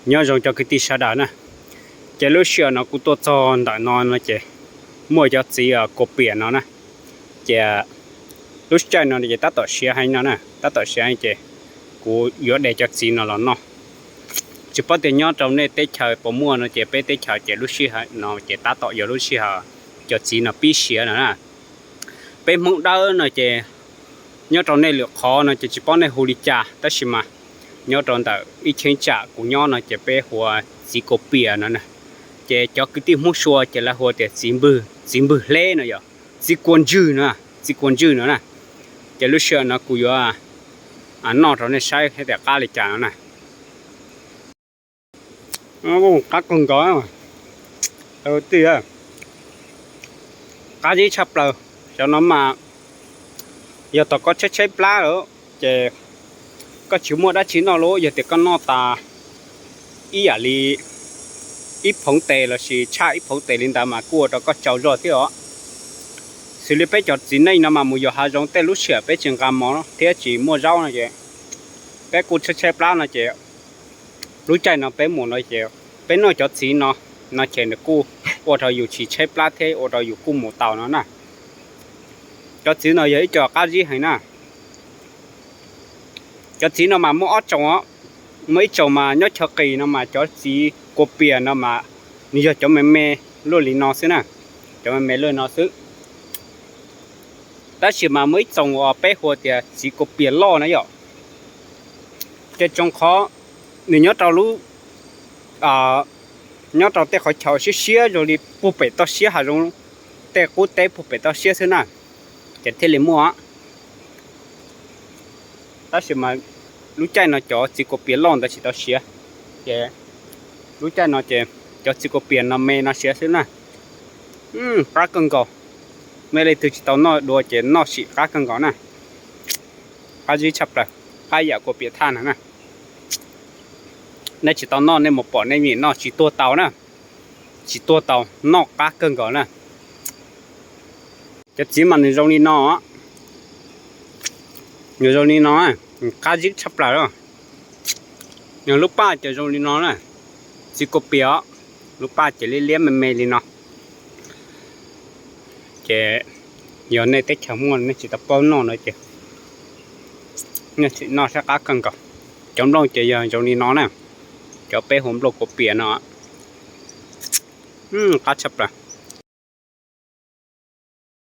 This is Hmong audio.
Nyob zoo cov kwv tij sawv daws na, ces lub sij hawm no kuv tuaj txog ntawm no no ces muaj cov txiv kua pias no na, ces lub caij no ces tab tom siav heev no na, tab tom siav heev ces kuv yuav de cov txiv no los noj. Tsis paub tias nyob rau nej teb chaws puas muaj no ces peb teb chaws ces lub sij hawm no ces tab tom yog lub sij hawm cov txiv no pib siav no na. Peb Hmoob Dawb no ces nyob rau nej lwm qhov no ces tsis paub nej hu li cas tab sis mas nyob rau ntawm ib cheeb tsam kuv nyob no ces peb hu ua txiv kua pias no na. Ces cov kwv tij Hmoob Suav ces lawv hu tias txiv npwg, txiv npwg hleb no yog txiv kua ntswg no, txiv kua ntswg no na. Ces lub sij hawm no kuv yuav noj rau nej saib thiab tias qab li cas no na. Qab kawg nkaus, qab zib tshaj plaws. Cov no mas yog thaum koj tshaib tshaib plab lawm ces koj tsis muaj dab tsi noj lawm, yog tias koj noj tas ib yam li ib phoov tes lossis tshaj ib phoov tes li ntawd mas kuj ua rau koj tsau zog thiab os. Xws li peb cov txiv neej no mas mus yos hav zoov tej lub sij hawm peb tsis nqa mov thiab tsis muaj zaub no ces peb kuj tshaib tshaib plab no ces lub caij no peb mus no ces peb noj cov txiv no, no ces nws kuj ua rau yus tsis tshaib plab thiab ua rau yus kuj mus tau no na. Cov txiv no yog ib co qab zib heev na. Cov txiv no mas muaj ob tsoom os, muaj ib tsoom mas nyob chaw qis no mas cov txiv kua pias no mas nws yog cov me me luaj li no xwb na, cov me me luaj li no xwb. Tab sis mas muaj ib tsoom uas peb hu tias txiv kua pias loj na yom. Ces tsoom qhov nws nyob rau lub, nyob rau tej qhov chaw siab siab zoo li puag pem toj siab hav zoov, tej qub teb puag pem toj siab xwb na, ces thiaj li muaj. Tab sis mas lub caij no cov txiv kua pias loj ntawd tsis tau siav, ces lub caij no ces cov txiv kua pias no me no siav xwb na. Qab kawg nkaus, nej leej twg tsis tau noj dua ces noj sim qab kawg nkaus na. Qab zib tshaj plaws, qab yam kua pias thaj no na. Nej tsis tau noj nej mus pom nej vim noj tsis tuag tau na, tsis tuag tau, noj qab kawg nkaus na. Cov txiv mas nws zoo li no, nws zoo li no, qab zib tshaj plaws. Nws lub paj ces zoo li no na, txiv kua pias os, lub paj ces liab liab me me li no. Ces yog nej teb chaws muaj nej tsis tau paub noj no ces nej sim noj saib qab kawg nkaus. Cov nplooj ces yog zoo li no na, cov peb hu nplooj kua pias no, qab tshaj plaws.